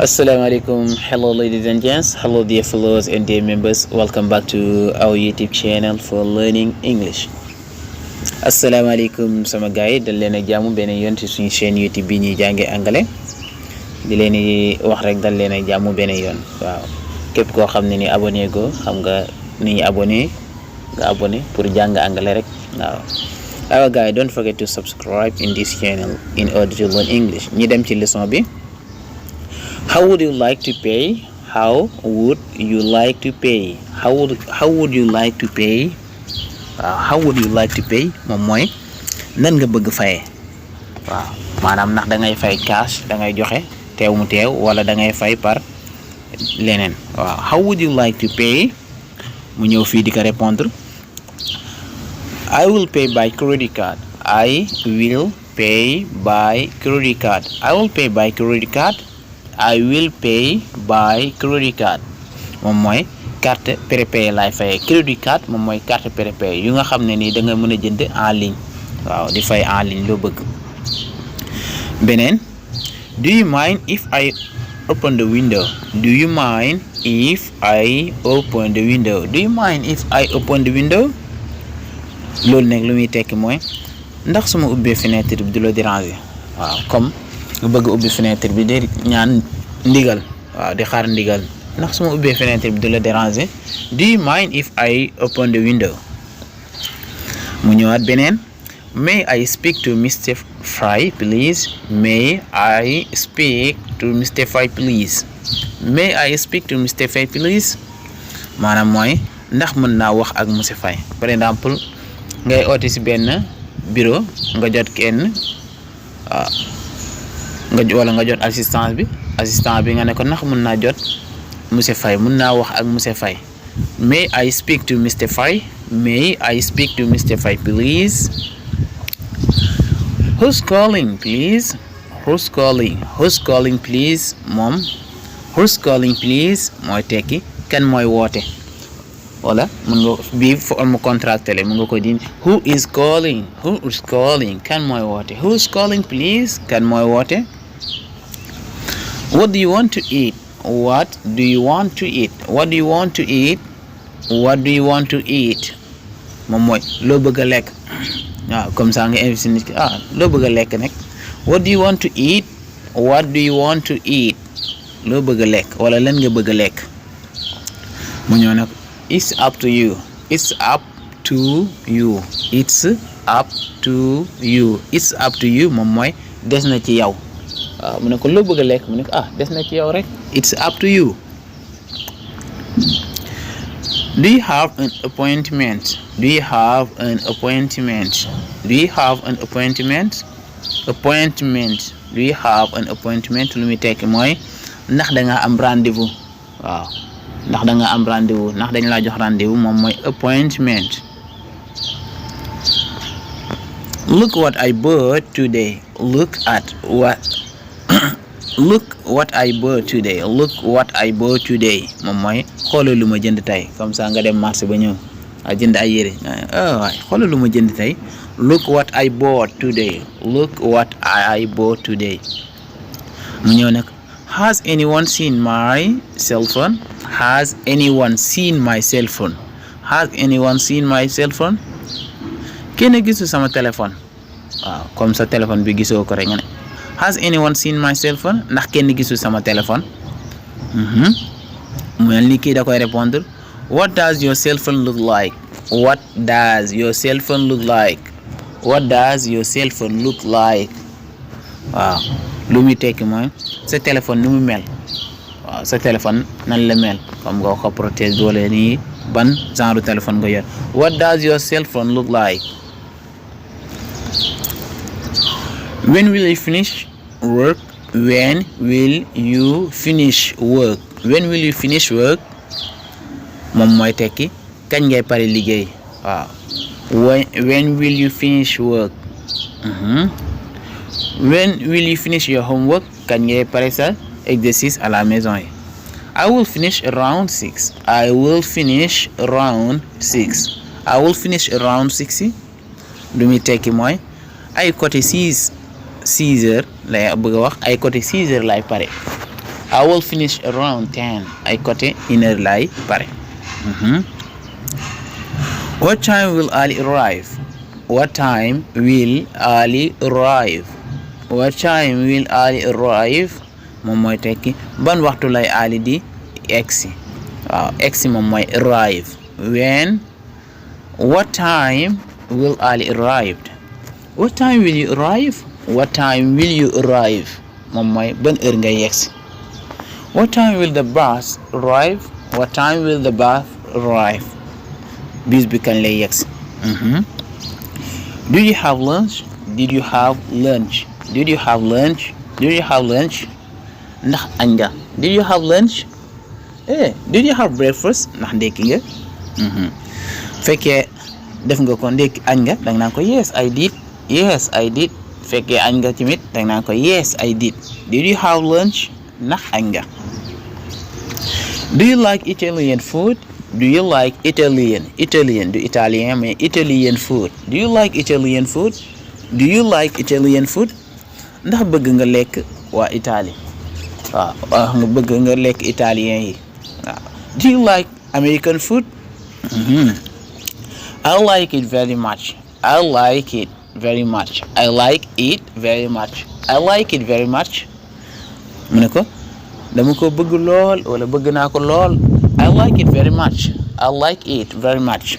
Assalamualaikum. Hello ladies and gents, hello dear followers and dear members, welcome back to our YouTube channel for learning English. Assalamualaikum sama gaay dal leen ak jàmm beneen yoon ci suñu chaîne YouTube bi ñuy jànge anglais di leen wax rek dal leen ak jàmm beneen yoon. Waaw képp koo xam ne ni abonné go xam nga ni abonné nga abonné pour jàng anglais rek. Waaw our guy, don't forget to subscribe in this channel in order to learn English. Ñi dem ci leçon bi. How would you like to pay? How would you like to pay? How would you like to pay? How would you like to pay? Moom mooy nan nga bëgg fayee. Waaw maanaam ndax da ngay fay cash da ngay joxe teew mu teew wala da ngay fay par leneen. Waaw how would you like to pay? Mu ñëw fii di ko répondre. I will pay by credit card. I will pay by credit card. I will pay by credit card. I will pay by credit card. Moom mooy carte prépayée lay fay. Credit card moom mooy carte prépayée yu nga xam ne nii da nga mën a jënd en ligne. Waaw di fay en ligne loo bëgg. Beneen, do you mind if I open the window? Do you mind if I open the window? Do you mind if I open the window? Loolu nag lu muy tekki mooy ndax su ma ubbee fenêtre bi du la déranger. Waaw comme nga bëgg ubbi fenêtre bi de ñaan ndigal. Waaw di xaar ndigal ndax su ma ubbee fenêtre bi du la déranger. Do you mind if I open the window? Mu ñëwaat beneen. May I speak to Mr. Fry please? May I speak to Mr. Fry please? May I speak to Mr. Fry please? Maanaam mooy ndax mën naa wax ak monsieur Fay. Par exemple ngay oote ci benn bureau nga jot kenn nga jot assistant bi nga ne ko ndax mën naa jot monsieur Fay, mën naa wax ak monsieur Fay. May I speak to Mr. Fay? May I speak to Mr. Fay please? Who's calling please? Who's calling? Who's calling please? Moom who's calling please mooy tekki kan mooy woote. Wala mën nga bii forme contracté la mën nga ko di who is calling? Who is calling? Kan mooy woote. Who's calling please? Kan mooy woote. What do you want to eat? What do you want to eat? What do you want to eat? What do you want to eat? Moom mooy loo bëgg a lekk. Waaw comme ça nga invité nit ki loo bëgg a lekk nag. What do you want to eat? What do you want to eat? Loo bëgg a lekk wala lan nga bëgg a lekk. Mu ñëw nag it's up to you. It's up to you. It's up to you. It's up to you moom mooy des na ci yow. Waaw mu ne ko loo bëgg a lekk mu ne ko des na ci yow rek. It's up to you. Do you have an appointment? Do you have an appointment? Do you have an appointment? Appointment. Do you have an appointment? Lu muy tekki mooy ndax da nga am rendez-vous. Waaw ndax da nga am rendez-vous ndax dañ laa jox rendez-vous moom mooy appointment. Look what I bought today. Look what I bought today. Look what I bought today. Moom mooy xoolal lu ma jënd tey comme ça nga dem marché ba ñëw jënd ay yére waay xoolal lu ma jënd tey. Look what I bought today. Look what I bought today. Mu ñëw nag has anyone seen my cell phone? Has anyone seen my cell phone? Has anyone seen my cell phone? Kenn gisu sama téléphone. Waaw comme sa téléphone bi gisoo ko rek nga ne has anyone seen my cell phone? Ndax kenn gisu sama téléphone. Mu mel ni kii da koy répondre. What does your cell phone look like? What does your cell phone look like? What does your cell phone look like? Waaw lu muy tekki mooy sa téléphone ni mu mel. Waaw sa téléphone nan la mel comme nga ko protège doole nii ban genre téléphone nga yor. What does your cell phone look like? When will you finish work? When will you finish work? When will you finish work? Moom mooy tekki kañ ngay pare liggéey. Waaw when will you finish work? When will you finish your homework? Kañ ngay pare sa exercice à la maison yi. I will finish around 6. I will finish around 6. I will finish around 6. Lu muy tekki mooy ay côté 6 heures lay bëgg a wax ay côté 6 heures lay pare. I will finish around 10 ay côté 1h lay pare. What time will Ali arrive? What time will Ali arrive? What time will Ali arrive? moom mooy tekki ban waxtu lay Ali di egsi. waaw egsi moom mooy arrive. When? What time will Ali arrive? What time will you arrive? What time will you arrive? moom mooy ban heure ngay yegsi. What time will the bus arrive? What time will the bus arrive? bis bi kañ lay yegsi. Do you have lunch? Did you have lunch? Did you have lunch? Did you have lunch? ndax añ nga. Did you have lunch? Did you have breakfast? ndax ndekki nga. fekkee def nga ko ndekki añ nga danga naan ko yes I did. Yes I did. fekkee añ nga tamit danga naan ko yes I did. Did you have lunch? ndax añ nga. Do you like Italian food? Do you like Italian du italien mais Italian food. Do you like Italian food? Do you like Italian food? ndax bëgg nga lekk waa Italie. waaw nga bëgg nga lekk italien yi. waaw do you like American food? I like it very much. I like it very much. I like it very much. I like it very much. mu ne ko dama ko bëgg lool wala bëgg naa ko lool. I like it very much. I like it very much.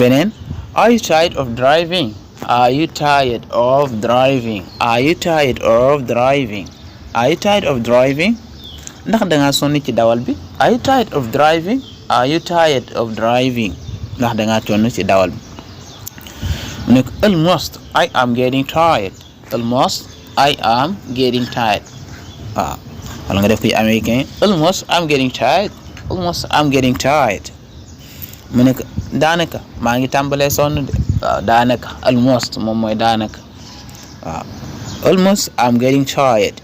beneen are you tired of driving? Are you tired of driving? Are you tired of driving? Are you tired of driving? ndax da nga sonn ci dawal bi. Are you tired of driving? Are you tired of driving? ndax da nga sonn ci dawal bi. mu ne ko almost I am getting tired. Almost I am getting tired. waaw wala nga def ko américain. Almost I'm getting tired. Almost I'm getting tired. mu ne ko daanaka maa ngi tàmbalee sonn de. waaw daanaka almost moom mooy daanaka. waaw almost I'm getting tired.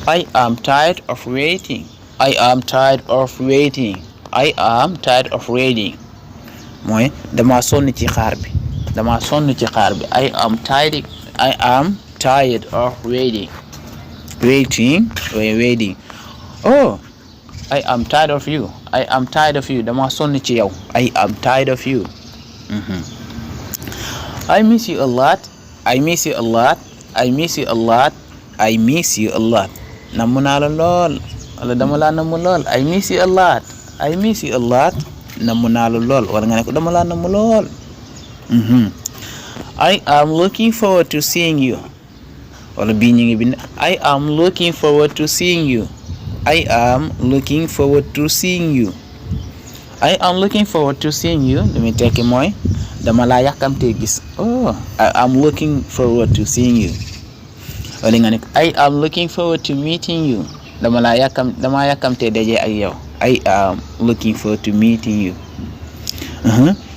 I am tired of waiting. I am tired of waiting. I am tired of waiting. mooy dama sonn ci xaar bi. dama sonn ci xaar bi. I am tired of waiting. Waiting. Oh, I am tired of you. I am tired of you. dama sonn ci yow. I am tired of you. I miss you a lot. I miss you a lot. I miss you a lot. I miss you a lot. namm naa la lool wala dama laa namm lool. I miss you a lot. I miss you a lot. namm naa la lool wala nga ne ko dama laa namm lool. I am looking forward to seeing you. wala bii ñu ngi bind I am looking forward to seeing you. I am looking forward to seeing you. I am looking forward to seeing you. li muy tekki mooy dama laa yàkkamtee gis. Oh, I am looking forward to seeing you. wala nga ne I am looking forward to meeting you. dama yàkkamtee daje ak yow. I am looking forward to meeting you.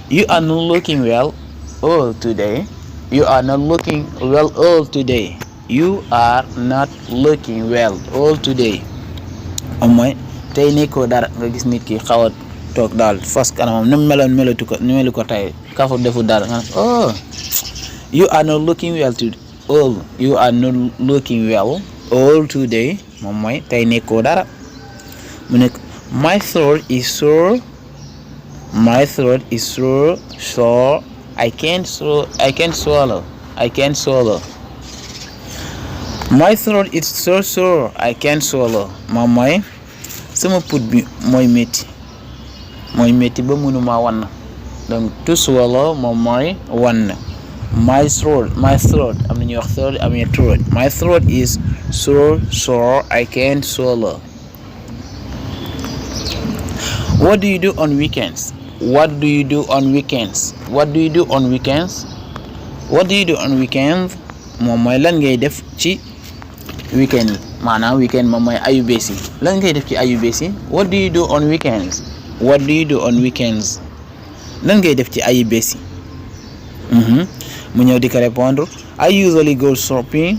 You are not looking well all today. You are not looking well all today. You are not looking well all today. mooy tey nekkoo dara nga gis nit ki xaw a toog daal fas kanamam ni mu melu ko tey kafu defu dara nga oh you are not looking well you are not looking well all today. moom mooy tey nekkoo dara. mu nekk my throat is sore. My throat is sore. I can't swallow. My throat is so sore. I can't swallow. moom mooy sama put bi mooy métti ba mënuma wan. donc to swallow moom mooy wan. My throat am na ñuy wax throat am na throat. My throat is sore. I can't swallow. What do you do on weekends? What do you do on weekends? What do you do on weekends? What do you do on weekends? moom mooy lan ngay def ci weekend yi. maanaam weekend moom mooy ayubés yi. lan ngay def ci ayubés yi. What do you do on weekends? What do you do on weekends? lan ngay def ci ayubés yi. mu ñëw di ko répondre. I usually go shopping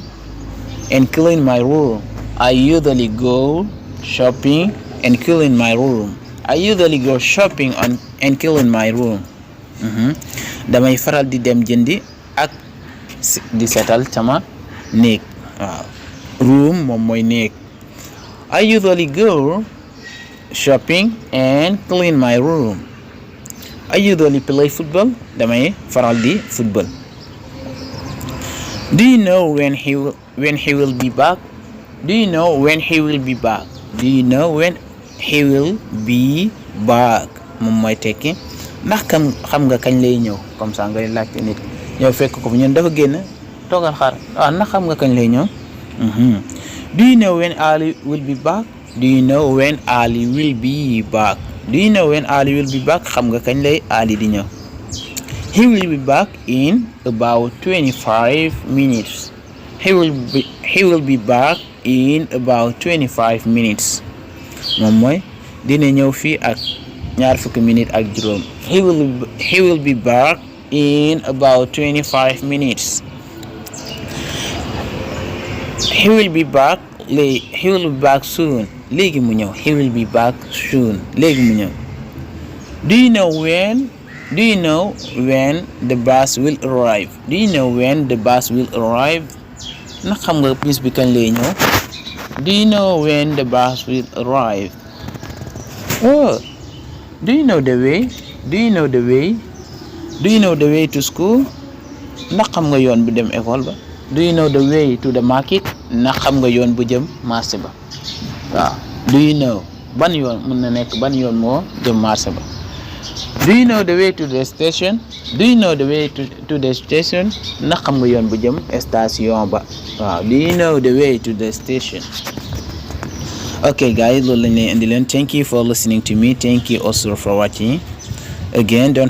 and clean my room. I usually go shopping and clean my room. I usually go shopping and clean my room. damay faral di dem jëndi ak di seetal sama néeg. waaw room moom mooy néeg. I usually go shopping and clean my room. I usually play football. Damay faral di football. Do you know when he will be back? Do you know when he will be back? Do you know when he will be back? Moom mooy tekki ndax xam nga kañ lay ñëw, comme ça ngay laajte nit ñëw fekk ko fi ñun dafa génn toogal xaar ndax xam nga kañ lay ñëw. Do you know when Ali will be back? Do you know when Ali will be back? Do you know when Ali will be back? Xam nga kañ lay Ali di ñëw. He will be back in about 25 minutes. He will be back in about 25 minutes. Moom mooy dina ñëw fii ak ñaar fukki minutes ak juróom. He will be back in about 25 minutes. He will be back soon. Léegi mu ñëw. He will be back soon. Léegi mu ñëw. Do you know when the bus will arrive? Do you know when the bus will arrive? Ndax xam nga bus bi kañ lay ñëw? Do you know when the bus will arrive? Oh, do you know the way? Do you know the way? Do you know the way to school? Ndax xam nga yoon bu dem école ba? Do you know the way to the market? Ndax xam nga yoon bu jëm marché ba? Waaw. Do you know ban yoon mën na nekk ban yoon moo jëm marché ba? Do you know the way to the station? Do you know the way to the station? Ndax xam nga yoon bu jëm station ba? Waaw. Do you know the way to the station? Okay guys, loolu lañ leen indi leen. Thank you for listening to me. Thank you also for watching. Again, don't